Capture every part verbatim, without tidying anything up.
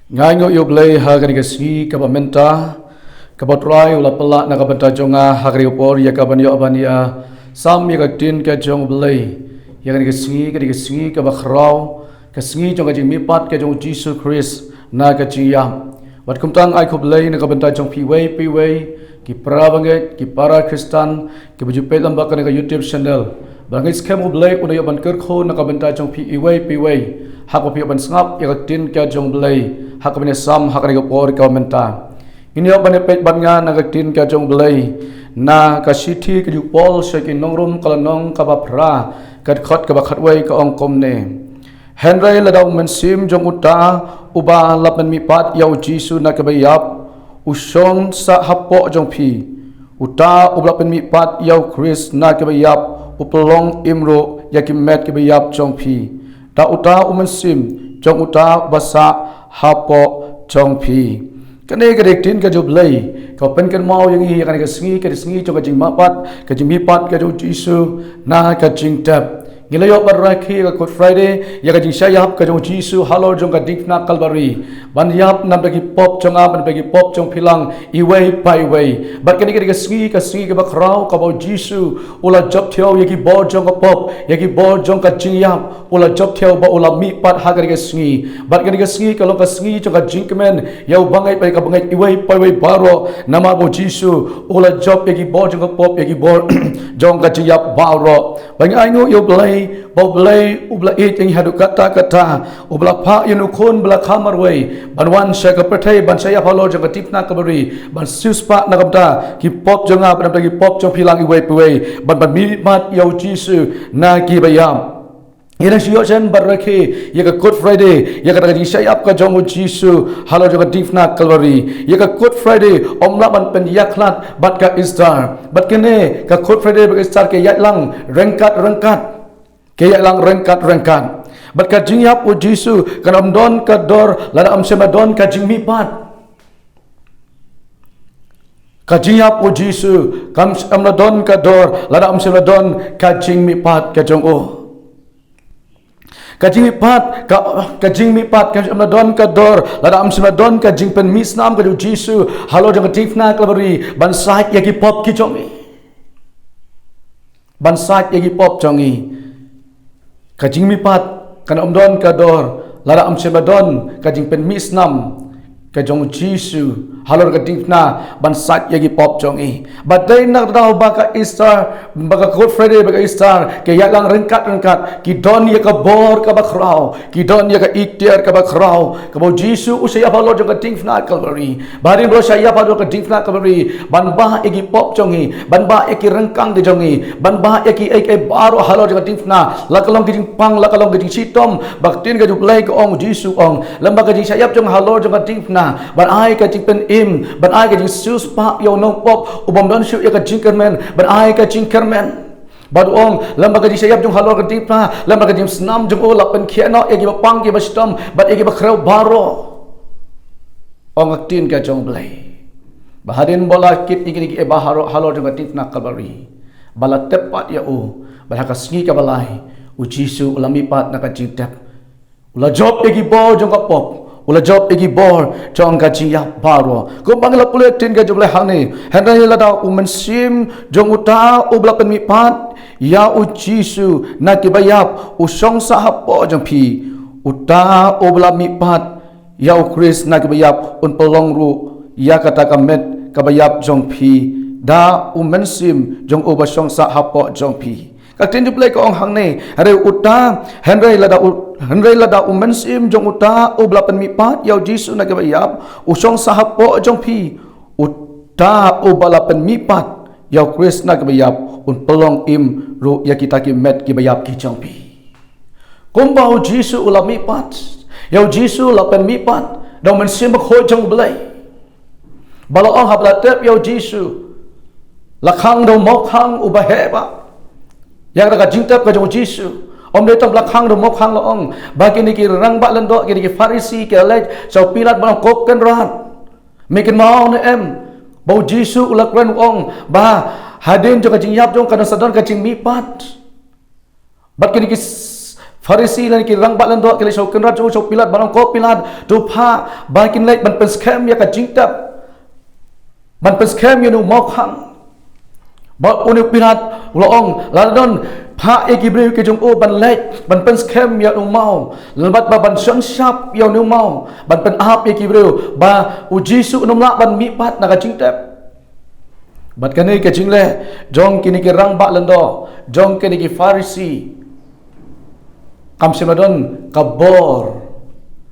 Nga ainguh ïa U Blei ha kane ka sngi kaba mynta, kaba U Trai u la pynlah na ka bynta jong nga ha kane ka por ïa kaban ïoh ban ïa sam ïa ka ktien ka jong U Blei. Ïa kane ka sngi, kane ka sngi kaba khraw, ka sngi jong ka jingmihpat ka jong U Jisu Khrist na ka jingïap. Bad kumta nga ai khublei na ka bynta jong phi iwei pa iwei, ki para bangeit, ki para Khristan, kiba ju peit lyngba kane ka YouTube channel. Bad nga ngeit skhem U Blei un da ïoh ban kyrkhu na ka bynta jong phi iwei pa iwei, ha kaba phi ïoh ban sngap ïa ka ktien ka jong U Blei, ha kaban ïa sam ha kane ka por kaba mynta. Ngin ïoh ban ïa peit bad nga na ka ktien ka jong U Blei, na ka shithi ka jong u Paul sha ki nong Rom, ka lynnong kaba phra, ka dkhot kaba khatwei, ka ong kumne: Hynrei lada U Mynsiem jong uta uba la pynmihpat ïa U Jisu na kiba ïap u shong sah hapoh jong phi, uta uba la pynmihpat ïa U Khrist na kiba ïap u pynlong im ruh ïa ki met kiba ïap jong phi da uta U Mynsiem jong uta uba sah hapoh jong phi. Kane ka dei ka ktien ka jong U Blei kaba pynkynmaw ïa ngi ïa kane ka sngi, ka sngi jong ka jingmihpat, ka jingmihpat ka jong U Jisu na ka jingtep. Ngi la ïoh ban rakhe ïa ka Good Friday, ïa ka jingshah ïap ka jong U Jisu halor jong ka diengphna Kalbari, ban ïap namar ki pop jong nga, namar ki pop jong phi lang, iwei pa iwei. Bad kane ka dei ka sngi, ka sngi kaba khraw kaba U Jisu u la jop thew ïa ki bor jong ka pop, ïa ki bor jong ka jingïap, u la jop thew bad u la mihpat ha kane ka sngi. Bad kane ka sngi ka long ka sngi jong ka jingkmen ïa u bangeit bad ka bangeit iwei pa iwei baroh, namar ba U Jisu u la jop ïa ki bor jong ka pop, ïa ki bor jong ka jingïap baroh. Bad nga ainguh ïa U Blei ba U Blei u ba la ïeit ïa ngi haduh katta katta, u ba la phah ïa u Khun ba la kha marwei ban wan sha ka pyrthei ban shah ïap halor jong ka diengphna Kalbari, ban siewspah na ka bynta ki pop jong nga bad na ka bynta ki pop jong phi lang, iwei pa iwei, ban ban mihpat ïa U Jisu na kiba ïap. Ngi dang shu ïoh shen ban rakhe ïa ka Good Friday, ïa kata ka jingshah ïap ka jong U Jisu halor jong ka diengphna Kalbari. Ïa ka Good Friday ym lah ban pynïakhlad bad ka Easter. Bad kane ka Good Friday bad ka Easter ki ïaid lang ryngkat ryngkat. Ki ïaid lang ryngkat ryngkat. Bad ka jingïap U Jisu kan ym don ka dor lada ym shym la don ka jingmihpat. Ka jingïap U Jisu kan ym la don ka dor lada ym shym la don ka jingmihpat ka jong u. Ka jingmihpat, ka, ka jingmihpat kan ym la don ka dor lada ym shym la don ka jingpynmih snam ka jong U Jisu halor jong ka diengphna Kalbari ban sait ïa ki pop ki jong ngi. Ban sait ïa ki pop jong ngi. Ka jingmihpat kan ym don ka dor lada ym shym la don ka jingpynmih snam ka jong U Jisu halor ka diengphna ban sait ïa ki pop jong ngi. Bad dei na kata daw ba ka Easter, ba ka Good Friday bad ka Easter ki ïaid lang ryngkat ryngkat, ki don ïa ka bor kaba khraw, ki don ïa ka iktiar kaba khraw kaba U Jisu u shah ïap halor jong ka diengphna Kalbari. Ba hadien ba u la shah ïap halor ka diengphna Kalbari ban bah ïa ki pop jong ngi, ban bah ïa ki ryngkang ki jong ngi, ban bah ïa kiei kiei baroh halor jong ka diengphna, la ka long ka jingpang, la ka long ka jingshitom, ba ka ktien ka jong U Blei ka ong, U Jisu u ong, lem bad ka jingshah ïap jong nga halor jong ka diengphna ban ai ka jingpynim, ban ai ka jingsiewspah ïa u nongpop uba ym don shuh ïa ka jingkyrmen, ban ai ka jingkyrmen. Bad u ong, lem bad ka jingshah ïap jong nga halor ka diengphna, lem bad ka jingsnam jong u la pynkhiah noh ïa kiba pang, kiba shitom bad ïa kiba khrew baroh. Ong ka ktien ka jong U Blei ba hadien ba u la kit ïa kine kiei baroh halor jong ka diengphna Kalbari, ba la tep pat ïa u, bad ha ka sngi kaba lai U Jisu u la mihpat na ka jingtep. U la jop ïa ki bor jong ka pop, u la jop ïa ki bor jong ka jingïap baroh. Kumba ngi la pule ktien ka jong U Blei hangne, hynrei lada U Mynsiem jong uta uba la pynmihpat ïa U Jisu na kiba ïap u shong sah hapoh jong phi, uta uba la mihpat ïa U Khrist na kiba ïap un pynlong ruh ïa kata ka met kaba ïap jong phi da U Mynsiem jong u ba shong sah hapoh jong phi. Ka ktien U Blei ka ong hangne, hynrei uta, hynrei lada u, hynrei lada U Mynsiem jong uta uba la pynmihpat ïa U Jisu na kiba ïap u shong sah hapoh jong phi, uta uba la pynmihpat ïa U Khrist na kiba ïap un pynlong im ruh ïa kita ki met kiba ïap ki jong phi. Kumba U Jisu u la mihpat, ïa U Jisu la pynmihpat da U Mynsiem Bakhuid jong U Blei. Ba la ong haba la tep ïa U Jisu, la khang da u mawkhang uba heh bha. Ïa kata ka jingtep ka jong U Jisu, ym dei tang ba la khang da u mawkhang, la ong ba kine ki rangbah lyngdoh, kine ki Pharisi ki la leit sha u Pilat bad ong, ko Kynrad, me kynmaw ne em ba U Jisu u la kren, u ong ba hadien jong ka jingïap jong u kan sa don ka jingmihpat? Bad kine ki s-, Pharisi lane ki rangbah lyngdoh ki la shong kynrad jong u sha u Pilat, ban ong, ko Pilat, to phah ba kin leit ban pynskhem ïa ka jingtep, ban pynskhem ïa une u mawkhang. Bad une u Pilat u la ong, lada don, phah ïa ki briew ki jong u ban leit ban pynskhem ïa une u maw, lane bad ba ban shon shap ïa une u maw, ban pynap ïa ki briew ba u Jisu un ym lah ban mihpat na ka jingtep. Bad kane ka jingleh jong kine ki rangbah lyngdoh, jong kine ki Pharisi, kam shym la don ka bor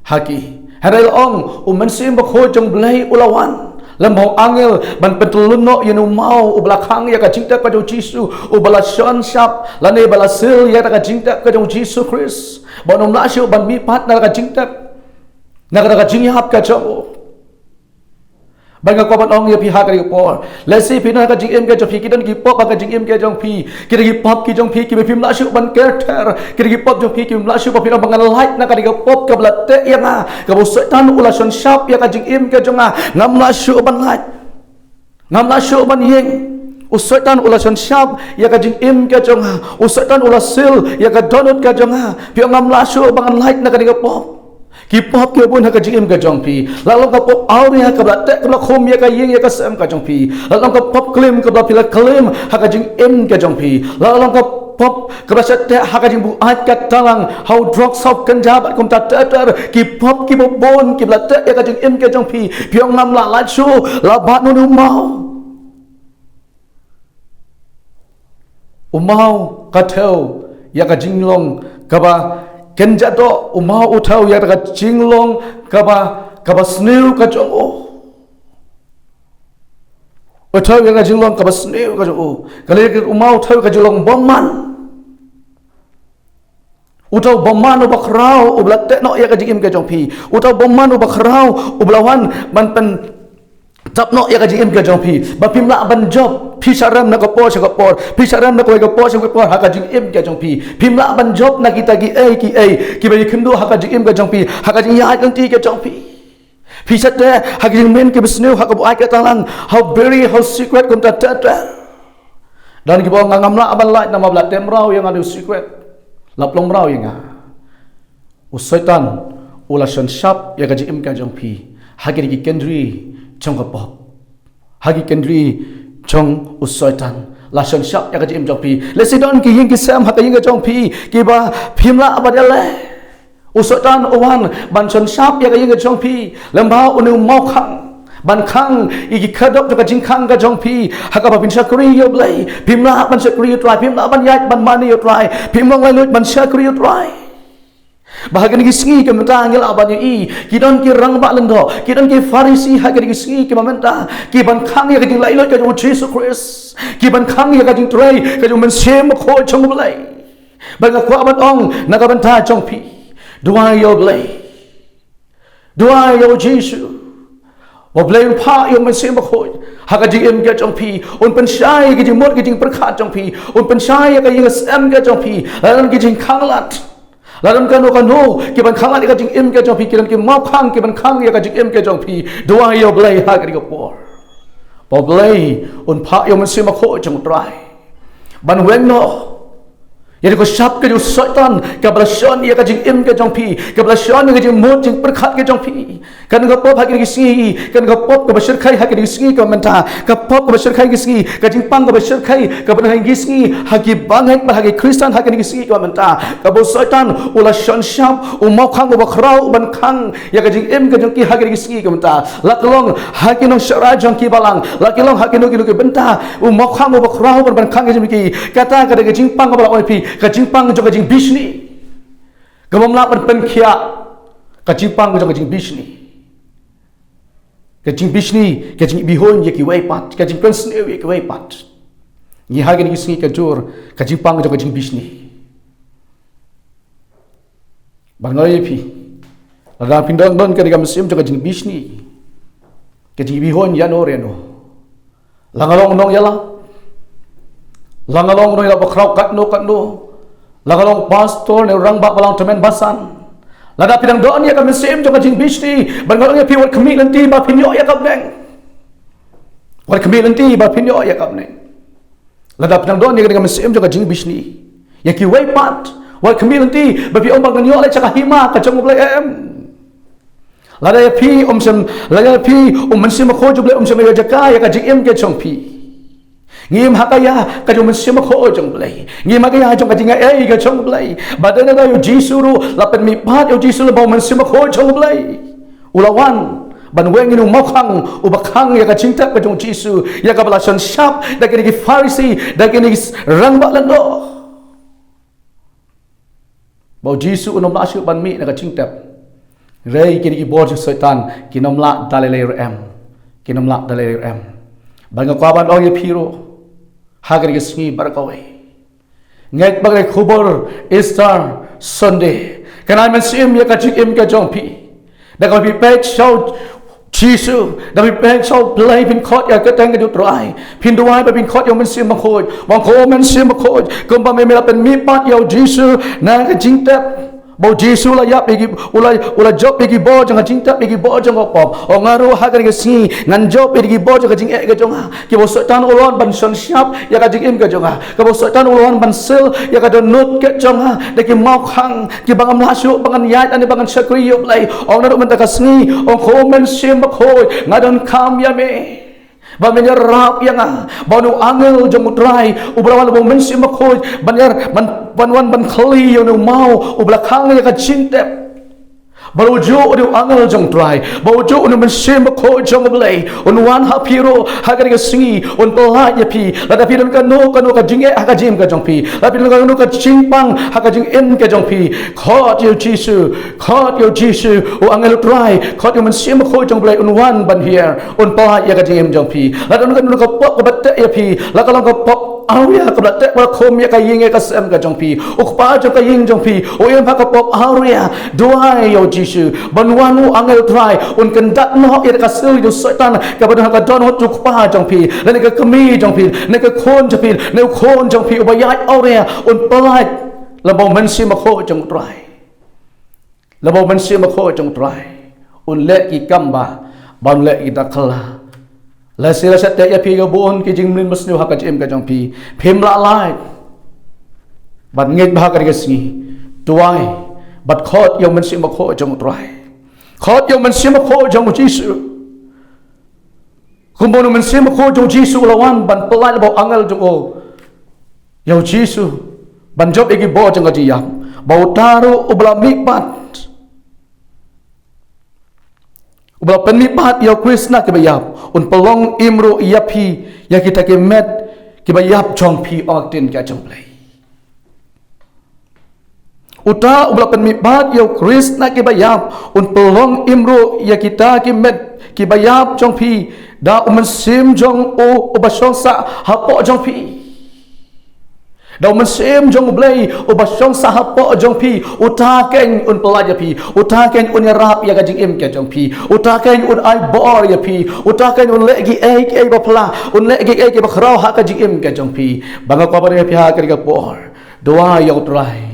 ha ki. Hynrei la ong, u Mynsiem Bakhuid jong U Blei u la wan lem bad u angel ban pyntyllun noh ïa une u maw uba la khang ïa ka jingtep ka jong u Jisu, uba la shon shap lane ba la sil ïa ka jingtep ka jong u Jisu Khrist, ba un ym lah shuh ban mihpat na ka jingtep, na ka jingïap ka jong u. Bad nga kwah ban ong ïa phi ha kane ka por, lehse phi na ka jingim ka jong phi ki don ki pop ha ka jingim ka jong phi, ki don ki pop ki jong phi kiba phim lah shuh ban ker ter, ki don ki pop jong phi kiba phim lah shuh ba phin ong ba ngan lait na kane ka pop kaba la teh ïa nga, kaba u Soitan u la shon shap ïa ka jingim ka jong nga, ngam lah shuh ban lait, ngam lah shuh ban ïeng. U Soitan u la shon shap ïa ka jingim ka jong nga, u Soitan u la sil ïa ka dohnud ka jong nga, phi ong ngam lah shuh ba ngan lait na kane ka pop. Ki pop kiba bun ha ka jingim ka jong phi. La long ka pop awria kaba la teh kaba la khum ïa ka ïing ïa ka sem ka jong phi. La long ka pop klim kaba phi la klim ha ka jingim ka jong phi. La long ka pop kaba la shah teh ha ka jingbuaid ka tlang, ha u drugs, ha u ganja bad kumta ter ter. Ki pop kiba bun kiba la teh ïa ka jingim ka jong phi. Phi ong ngam lah lait shuh, la bat une u maw. U maw ka thew ïa ka jinglong kaba kynja doh, u maw u thew ïa ka jinglong kaba, kaba sniew ka jong u. U thew ïa ka jinglong kaba sniew ka jong u. Ka lei u maw u thew ka jinglong bymman. Uta u bymman uba khraw uba la teh noh ïa ka jingim ka jong phi. Uta u bymman uba khraw uba la wan ban pyn tap noh ïa ka jingim ka jong phi. Ba phim lah ban jop, phi shah rem na ka por sha ka por, phi shah rem na kawei ka por sha kawei ka por ha ka jingim ka jong phi. Phim lah ban jop na kita kiei kiei kiba ïakynduh ha ka jingim ka jong phi, ha ka jingïaid lynti ka jong phi. Phi shah teh ha ka jingmih kiba sniew, ha ka buaid ka tlang, ha u biri, ha u cigarette kumta ter ter. Don kiba ong ngam lah ban lait namar ba la teh mraw ïa nga da u cigarette, la pynlong mraw ïa nga. U Soitan u la shon shap ïa ka jingim ka jong phi ha kine ki kyndri jong ka pop, ha ki kyndri jong u Soitan. La shon shap ïa ka jingim jong phi. Lehse don ki ïing ki sem ha ka ïing ka jong phi kiba phim lah ban ïaleh. U Soitan u wan ban shon shap ïa ka ïing ka jong phi lem bad une u mawkhang, ban khang ïa ki khyrdop jong ka jingkhang ka jong phi ha kaba phin shakri ïa U Blei. Phim lah ban shakri ïa U Trai, phim lah ban ïaid ban mane ïa U Trai, phim long laitluid ban shakri ïa U Trai. Ba ha kine ki sngi ki mynta ngi lah ban ïohi ki don ki rangbah lyngdoh, ki don ki Pharisi ha kine ki sngi ki mynta, ki ban khang ïa ka jinglaitluid ka jong u Jisu Khrist, ki ban khang ïa ka jingtrei ka jong u Mynsiem Bakhuid jong U Blei. Bad nga kwah ban ong na ka bynta jong phi, duwai ïa U Blei, duwai ïa u Jisu, ba U Blei un phah ïa u Mynsiem Bakhuid ha ka jingim ka jong phi, un pynshai ïa ka jingmut ka jingpyrkhat jong phi, un pynshai ïa ka ïing ka sem ka jong phi, lane ki jingkhanglad. La don kano kano ki ban khanglad ïa ka jingim ka jong phi, ki don ki mawkhang ki ban khang ïa ka jingim ka jong phi. Duwai ïa U Blei ha kane ka por, ba U Blei un phah ïa u Mynsiem Bakhuid jong U Trai ban weng noh ïa ka shap ka jong u Soitan kaba la shon ïa ka jingim ka jong phi, kaba la shon ïa ka jingmut jingpyrkhat ka jong phi. Kane ka pop ha kine ki sngi, kane ka pop kaba shyrkhei ha kine ki sngi kiba mynta, ka pop kaba shyrkhei ha kine ki sngi, ka jingpang kaba shyrkhei kaba na ha kine ki sngi ha ki bangeit bad ha ki Khristan ha kine ki sngi kiba mynta, kaba u Soitan u la shon shap, u mawkhang uba khraw u ban khang ïa ka jingim ka jong ki ha kine ki sngi kiba mynta. La ka long ha ki nongshakri jong ki balang, la ka long ha kino kino ki bynta, u mawkhang uba khraw u ban, ban khang ïa ka jingim ki. Kata ka dei ka jingpang kaba la ong ïa phi, ka jingpang jong ka jingbishni. Kaba ym lah ban pynkhiah, ka jingpang jong ka jingbishni. Ka jingbishni, ka jingbihuiñ ïa kiwei pat, ka jingpynsniew ïa kiwei pat. Ngi ha kine ki sngi ka jur ka jingpang jong ka jingbishni. Bad nga ong ïa phi, lada phin don, don kane ka mynsiem jong ka jingbishni, ka jingbihuiñ ïano re ïano, la nga long u nongïalam, la nga long u nongïalam bakhraw katno katno, la nga long u pastor ne u rangbah balang tymmen basan, lada phi dang don ïa ka mynsiem jong ka jingbishni, bad nga ong ïa phi, wat khmih lynti ba phin ïoh ïa ka bneng. Wat khmih lynti ba phin ïoh ïa ka bneng. Lada phi dang don ïa ka mynsiem jong ka jingbishni ïa kiwei pat, Wat khmih lynti ba phi ong ba ngan ïoh leit sha ka hima ka jong U Blei, em. Lada ïa phi um shym, lada ïa phi u Mynsiem Bakhuid jong U Blei um shym ïoh jaka ïa ka jingim ka jong phi, ngi im ha ka ïa ka jong u Mynsiem Bakhuid jong U Blei, ngi im ha ka ïa jong ka jingaiei ka jong U Blei. Ba dei na da ïa u Jisu ruh, la pynmihpat ïa u Jisu lyngba u Mynsiem Bakhuid jong U Blei. U la wan ban weng ïa u mawkhang uba khang ïa ka jingtep ka jong u Jisu, ïa kaba la shon shap da kine ki Pharisi, da kine ki rangbah lyngdoh. Ba u Jisu un ym lah shuh ban mih na ka jingtep. Hynrei kine ki bor jong u Soitan kin ym lah da lei lei ruh em. Kin ym lah da lei lei ruh em. Ba nga kwah ban ong ïa phi ruh ha kane ka sngi baroh kawei. Ngeit ba ka dei khubor Easter Sunday kan ai mynsiem ïa ka jingim ka jong phi. Da kaba phi peit sha u Jisu, da phi peit sha U Blei, phin khot ïa ka kyrteng ka jong u Trai, phin duwai ba phin khot ïa u Mynsiem Bakhuid, ba u Mynsiem Bakhuid, kumba me me la pynmihpat ïa u Jisu na ka jingtep. Ba u Jisu u la ïap ïa ki, u la, u la jop ïa ki bor jong ka jingtep, ïa ki bor jong ka pop. Ong nga ruh ha kane ka sngi ngan jop ïa ki bor jong ka jingeh ka jong nga, kiba u Soitan u la wan ban shon shap ïa ka jingim ka jong nga, kaba u Soitan u la wan ban sil ïa ka dohnud ka jong nga da ki mawkhang kiba ngam lah shuh ba ngan ïaid lane ba ngan shakri ïa U Blei. Ong naduh mynta ka sngi, ong ko Mynsiem Bakhuid, nga donkam ïa me, ba men ïarap ïa nga. Ba une u angel jong u Trai uba la wan lyngba u Mynsiem Bakhuid ban ïar, ban, ban wan ban khlieh ïa une u maw uba la khang ïa ka jingtep. Ba u juh une u angel jong u Trai, ba u juh une u Mynsiem Bakhuid jong U Blei un wan ha phi ruh ha kane ka sngi, un pyllait ïa phi. Lada phi don kano kano ka jingeh ha ka jingim ka jong phi, lada phi don kano ka jingpang ha ka jingim ka jong phi, khot ïa u Jisu, khot ïa u Jisu, u angel u Trai, khot ïa u Mynsiem Bakhuid jong U Blei un wan ban hiar, un pyllait ïa ka jingim jong phi. Lada don kano ka pop kaba teh ïa phi, la ka long ka pop awria kaba la teh ba la khum ïa ka ïing ïa ka sem ka jong phi, u kpa jong ka ïing jong phi u im ha ka pop awria, duwai ïa u Jisu ban wan u angel u Trai un kyndat noh ïa ka sil jong u Soitan kaba don ha ka dohnud jong u kpa jong phi, lane ka kmie jong phi, ne ka khun jong phi, ne u khun jong phi uba ïaid awria, un pyllait lyngba u Mynsiem Bakhuid jong u Trai. Lyngba u Mynsiem Bakhuid jong u Trai. Un leh ki kam ba, ba un leh ki dakhla. Lehse la shet ïa phi ka bun ki jingmlien basniew ha ka jingim ka jong phi, phim lah lait ban ngeit bha ha kane ka sngi. Duwai bad khot ïa u Mynsiem Bakhuid jong u Trai. Khot ïa u Mynsiem Bakhuid jong u Jisu. Kumba une u Mynsiem Bakhuid jong u Jisu u la wan ban pyllait lyngba u angel jong u ïa u Jisu ban jop ïa ki bor jong ka jingïap, ba uta ruh uba la mihpat, uba la pynmihpat ïa u Khrist na kiba ïap, un pynlong im ruh ïa phi ïa kita ki met kiba ïap jong phi, ong ka ktien ka jong U Blei. Uta uba la pynmihpat ïa u Khrist na kiba ïap un pynlong im ruh ïa kita ki met kiba ïap jong phi da u Mynsiem jong u uba shong sah hapoh jong phi. Da u Mynsiem jong U Blei uba shong sah hapoh jong phi, uta keiñ un pyllait ïa phi, uta keiñ un ïarap ïa ka jingim ka jong phi, uta keiñ un ai bor ïa phi, uta keiñ un leh kiei kiei ba phylla, un leh kiei kiei ba khraw ha ka jingim ka jong phi. Ba nga kwah ban ong ïa phi ha kane ka por, duwai ïa u Trai.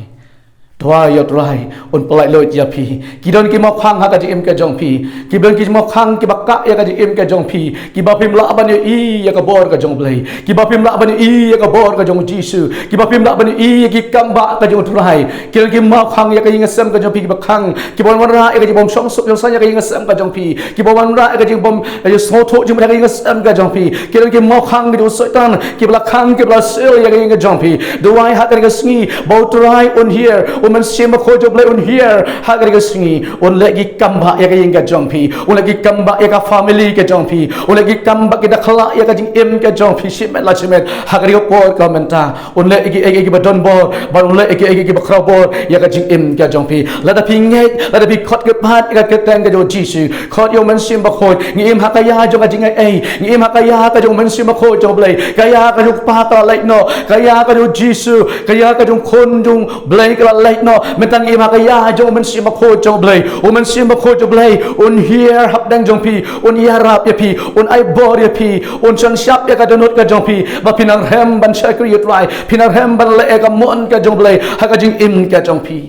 Duwai ïa u Trai un pyllait lut ïa phi. Ki don ki mawkhang ha ka jingim ka jong phi. Ki don ki mawkhang kiba kah ïa ka jingim ka jong phi, kiba phim lah ban ïohi ïa ka bor ka jong U Blei, kiba phim lah ban ïohi ïa ka bor ka jong u Jisu, kiba phim lah ban ïohi ïa ki kam ba ka jong u Trai. Ki don ki mawkhang ïa ka ïing ka sem ka jong phi kiba khang, kiba wanrah ïa ka jingbym shong suk shong saiñ ïa ka ïing ka sem ka jong phi, kiba wanrah ïa ka jingbym, eh, sngewthuh jingmut ïa ka ïing ka sem ka jong phi. Ki don ki mawkhang ka jong u Soitan kiba la khang, kiba la sil ïa ka ïing ka jong phi. Duwai ha kane ka sngi ba u Trai un hiar, u Mynsiem Bakhuid jong U Blei un hiar ha kane ka sngi, un leh ki kam ba ïa ka ïing ka jong phi, un leh ki kam ba ïa ka family ka jong phi, un leh ki kam ba ki dakhla ïa ka jingim ka jong phi shimet la shimet ha kane ka por ka mynta. Un leh ïa kiei kiei kiba don bor, bad un leh ïa kiei kiei kiba khraw bor ïa ka jingim ka jong phi. Lada phi ngeit, lada phi khot kyrpad ïa ka kyrteng ka jong u Jisu, khot ïa u Mynsiem Bakhuid. Ngi im ha ka ïa jong ka jingaiei, ngi im ha ka ïa ka jong u Mynsiem Bakhuid jong U Blei. Ka ïa ka jong u Kpa ka la leit noh, ka ïa ka jong u Jisu, ka ïa ka jong u Khun jong U Blei ka la leit noh. Mynta ngi im ha ka ïa jong u Mynsiem Bakhuid jong U Blei. U Mynsiem Bakhuid jong U Blei un hiar hapdeng jong phi, un ïarap ïa phi, un ai bor ïa phi, un shon shap ïa ka dohnud ka jong phi, ba phin nang rhem ban shakri ïa u Trai, phin nang rhem ban leh ïa ka mon ka jong U Blei ha ka jingim ka jong phi.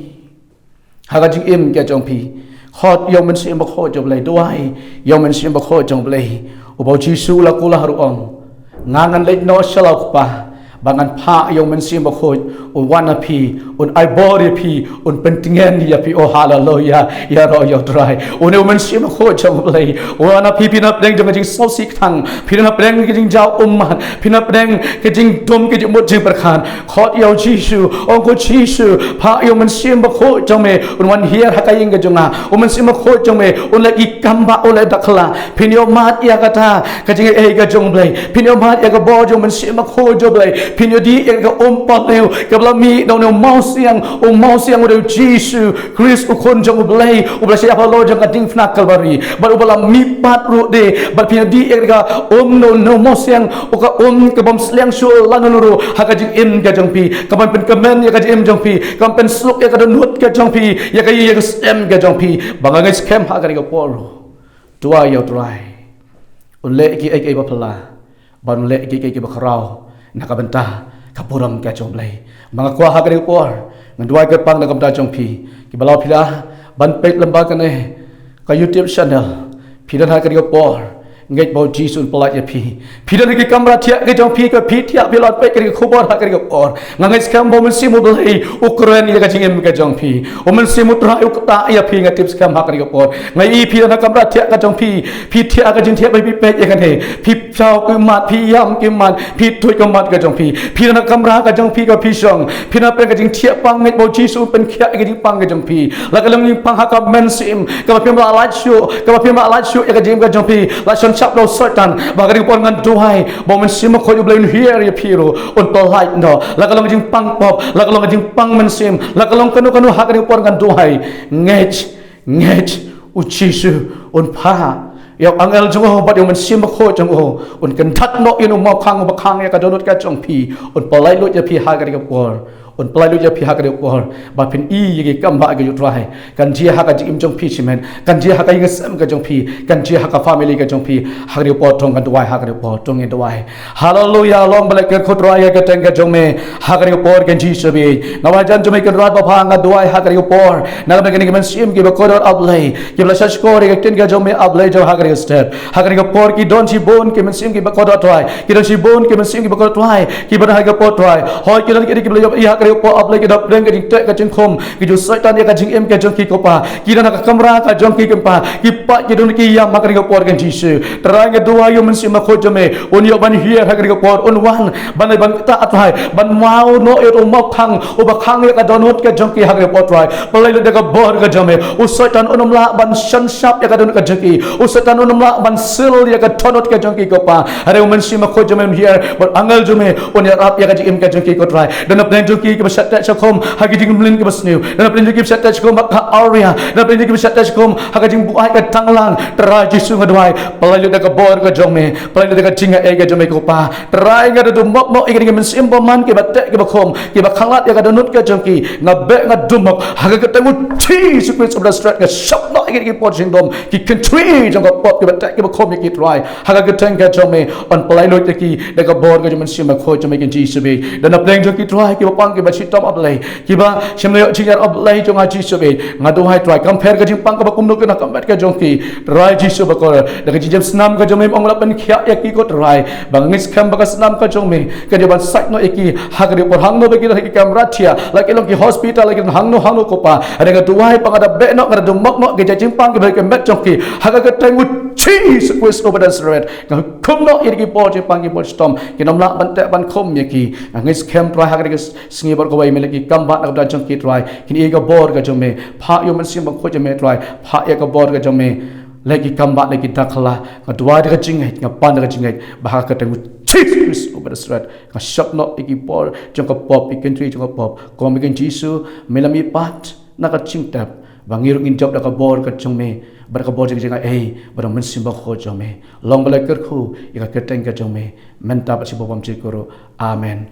Ha ka jingim ka jong phi. Khot ïa u Mynsiem Bakhuid jong U Blei, duwai ïa u Mynsiem Bakhuid jong U Blei. Uba u Jisu u la kular u ong, nga ngan leit noh sha la u Kpa, Ba ngan phah ïa u Mynsiem Bakhuid, un wan ha phi, un ai bor ïa phi, un pyntngen ïa phi. Oh, haleluya, ïaroh ïa u Trai. Une u Mynsiem Bakhuid jong U Blei, un wan ha phi, phi don hapdeng jong ka jingsngewsih kthang, phi don hapdeng ka jingjaw ummat, phi don hapdeng ka jingdum ka jingmut jingpyrkhat. Khot ïa u Jisu, ong ko Jisu, phah ïa u Mynsiem Bakhuid jong me, un wan hiar ha ka ïing ka jong nga. U Mynsiem Bakhuid jong me un leh ki kam ba u leh da khla. Phin ïohmad ïa kata ka jingaiei ka jong U Blei. Phin ïohmad ïa ka bor jong u Mynsiem Bakhuid jong U Blei. Phin ïoh dih ïa ka um palat kaba la mih da une u mawsiang, u mawsiang u dei u Jisu Khrist, u Khun jong U Blei, uba la shah ïap halor jong ka diengphna Kalbari. Bad uba la mih pat ruh de, bad phin ïoh dih ïa ka um na u, na u mawsiang, u ka um ka bym sliang shuh lano lano ruh ha ka jingim ka jong phi, ka ban pynkmen ïa ka jingim jong phi, ka ban pynsuk ïa ka dohnud ka jong phi, ïa ka ïing ïa ka sem ka jong phi. Ba nga ngeit skhem ha kane ka por ruh, duwai ïa u Trai un leh kiei kiei ba phylla, ba un leh kiei kiei ba khraw na ka bynta ka burom ka jong U Blei. Ba nga kwah ha kane ka por ngan duwai kyrpang na ka bynta jong phi kiba la phi la ban peit lyngba kane ka YouTube channel. Phi don ha kane ka por, ngeit ba u Jisu un pyllait ïa phi. Phi don ha ki kamra thiah ka jong phi, ka phi thiah phi la peit kane ka khubor ha kane ka por. Nga ngeit skhem ba u Mynsiem U Blei u kren ïa ka jingim ka jong phi. U Mynsiem U Trai u ktah ïa phi, nga tip skhem ha kane ka por. Nga i phi don ha kamra thiah ka jong phi, phi thiah ka jingthiah ba phi peit ïa kane. Phi pynjaw ki ummat, phi ïam ki ummat, phi tuid ki ummat ka jong phi. Phi don ha kamra ka jong phi kaba phi shong. Phi don ha ka jingthiah pang, ngeit ba u Jisu un pynkhiah ïa ka jingpang ka jong phi. La ka long jingpang ha ka mynsiem kaba phim lah lait shuh, kaba phim lah lait shuh ïa ka jingim ka jong phi, la shon shap da u Soitan. Ba ha kane ka por ngan duwai ba u Mynsiem Bakhuid U Blei un hiar ïa phi ruh, un pyllait noh. La ka long jingpang pop, la ka long jingpang mynsiem, la ka long kano kano, ha kane ka por ngan duwai. Ngeit, ngeit, u Jisu un phah ïa u angel jong u bad ïa u Mynsiem Bakhuid jong u, un kyndat noh ïa u mawkhang uba khang ïa ka dohnud ka jong phi, un pyllait lut ïa phi ha kane ka por. Un pyllait lut ïa phi ha kane ka por, ba phin i ïa ki kam ba ka jong u Trai. Kan jia ha ka jingim jong phi shimet, kan jia ha ka ïing ka sem ka jong phi, kan jia ha ka family ka jong phi. Ha kane ka por to ngan duwai, ha kane ka por to ngan duwai. Haleluya, long ba la kyrkhu Trai ïa ka kyrteng ka jong me ha kane ka por, Kynrad Jisu bad nga wan hajan jong me Kynrad ba bha, nga duwai ha kane ka por na ka bynta kine ki mynsiem kiba kordor, A Blei, kiba la shah shkor ïa ka ktien ka jong me, A Blei jong, ha kane ka step. Ha kane ka por ki don shibun ki mynsiem kiba kordor Trai, ki don shibun ki mynsiem kiba kordor Trai, kiba don ha kane ka por Trai. Hooid, ki don ki dei kiba la ïohi ha kane ka por, A Blei, ki don hapdeng ka jingteh ka jingkhum ka jong u Soitan ïa ka jingim ka jong ki, ko Pa. Ki don ha ka kamra ka jong ki, ko Pa, ki pait, ki don ki ïam ha kane ka por, Kynrad Jisu. Trai, nga duwai ïa u Mynsiem Bakhuid jong me un ïoh ban hiar ha kane ka por, un wan ban, ban ktah Trai, ban maw noh ïa u mawkhang uba khang ïa ka dohnud ka jong ki ha kane ka por Trai. Pyllait lut da ka bor ka jong me. U Soitan un ym lah ban shon shap ïa ka dohnud ka jong ki. U Soitan un ym lah ban seal ïa ka dohnud ka jong ki, ko Pa. Hynrei u Mynsiem Bakhuid jong me un hiar, bad angel jong me un ïarap ïa ka jingim ka jong ki, ko Trai. Don hapdeng jong ki kiba shah teh shah khum ha ki jingmlien kiba sniew. Don hapdeng jong ki kiba shah teh shah khum ha ka awria. Don hapdeng jong ki kiba shah teh shah khum ha ka jingbuaid ka tanglang. Trai Jisu, nga duwai, pyllait lut da ka bor ka jong me, pyllait lut da ka jingaiei ka jong me, ko Pa. Trai, nga da dumok noh ïa kine ki mynsiem bymman kiba teh kiba khum, kiba khanglad ïa ka dohnud ka jong ki. Nga beh, nga dumok ha ka kyrteng u Jisu Khrist uba Nasaret, nga shop noh ïa kine ki por jingdum, ki kynthei jong ka pop kiba teh kiba khum ïa ki, Trai. Ha ka kyrteng ka jong me, un pyllait lut ïa ki da ka bor ka jong u Mynsiem Bakhuid jong me, Kynrad Jisu bad. Don hapdeng jong ki Trai kiba pang kiba shitom, A Blei, kiba shym la ïoh jingïarap, A Blei jong nga, Jisu bad. Nga duwai Trai, kam pher ka jingpang kaba kumno ka na ka met ka jong ki, Trai Jisu bakordor. Da ka jingjem snam ka jong me, ym ong la pynkhiah ïa ki, ko Trai. Ba nga ngeit skhem ba ka snam ka jong me kan ïoh ban sait noh ïa ki ha kane ka por, hangno ba ki don ha ki kamra thiah, la ki long ki hospital, la ki don hangno hangno, ko Pa. Hynrei nga duwai ba nga da beh noh, nga da dumok noh ïa ka jingpang kiba ha ka met jong ki ha ka kyrteng u Jisu Khrist uba Nasaret. Nga hukum noh ïa ki bor jingpang, ki bor shitom, kin ym lah ban teh ban khum ïa ki. Nga ngeit skhem Trai, ha kane ka sngi bad kawei me leh ki kam ba na ka bynta jong ki, Trai. Kin ïohi ïa ka bor ka jong me. Phah ïa u Mynsiem Bakhuid jong me, Trai. Phah ïa ka bor ka jong me. Leh ki kam ba, leh ki dakhla. Nga duwai da ka jingngeit, nga pan da ka jingngeit ba ha ka kyrteng u Jisu Khrist uba Nasaret, nga shop noh ïa ki bor jong ka pop, ïa ki kynthei jong ka pop. Ko Pa, Kynrad Jisu, me la mih pat na ka jingtep, ba ngi ruh ngin jop da ka bor ka jong me, bad ka bor jong ka jingaiei bad u Mynsiem Bakhuid jong me. Long ba la kyrkhu ïa ka kyrteng ka jong me mynta bad shibun bymjukut ruh. Amen.